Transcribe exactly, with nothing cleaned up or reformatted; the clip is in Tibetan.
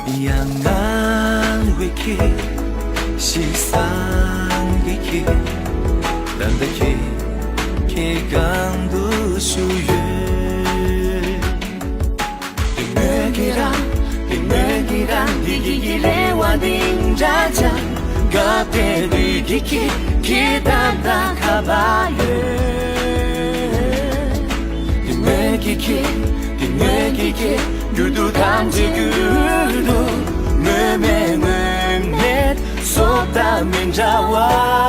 ཡང་ངང་བའི་ཁྱེད། ཞིག་སང་གི་ཁྱེད། ད་ལྟ་ཁྱེད། ཁྱེད་གང་དུ་བཞུགས་ཡོད། དེ་མོས་ཀྱི་རང་། དེ་མོས་ཀྱི་རང་། དེ་གི་གི་རེ་བ་འདིང་འདྲ་ཅང་། ག་དེ་དུས་ཀྱི་ཁྱེད། ཁྱེད་ད་ལྟ་ག་པར་ཡོད། དེ་མོས་ཀྱི་ཁྱེད། དེ་མོས་ཀྱི་ཁྱེད། འགྱུར་དུ་ཐམས་ཅད་འགྱུར་དུ། མོས་མེད་དངོས་མེད་སོགས་ད་མི་འདྲ་བ།